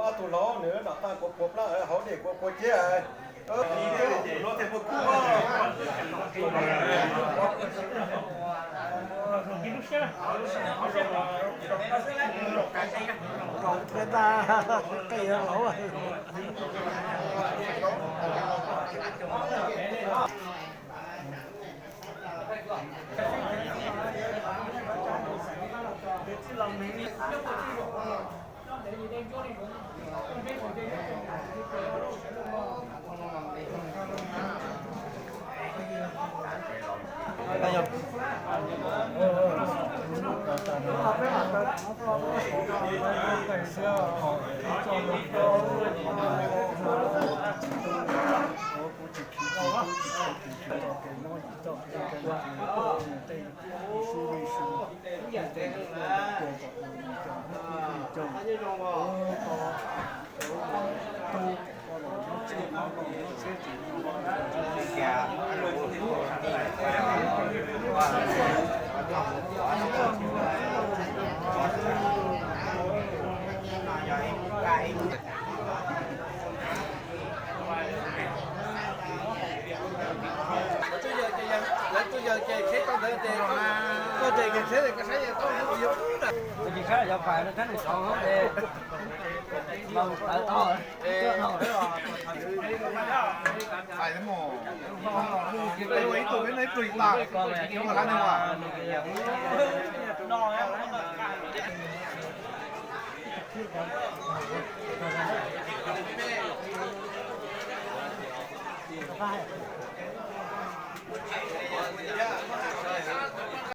ob tug hlob nws nram qab kuav puas plab hauv dej kuav puas ceg. Lawv tuaj yawg ces tsheb tau ntawd ces koj ces koj tsheb koj saib yawg tau yawg ub na. Tsis saib yog pais no tsheb nws tsaus ces tawv tau. Pais ib tug peb no ib tug tas, ib tug tas ne.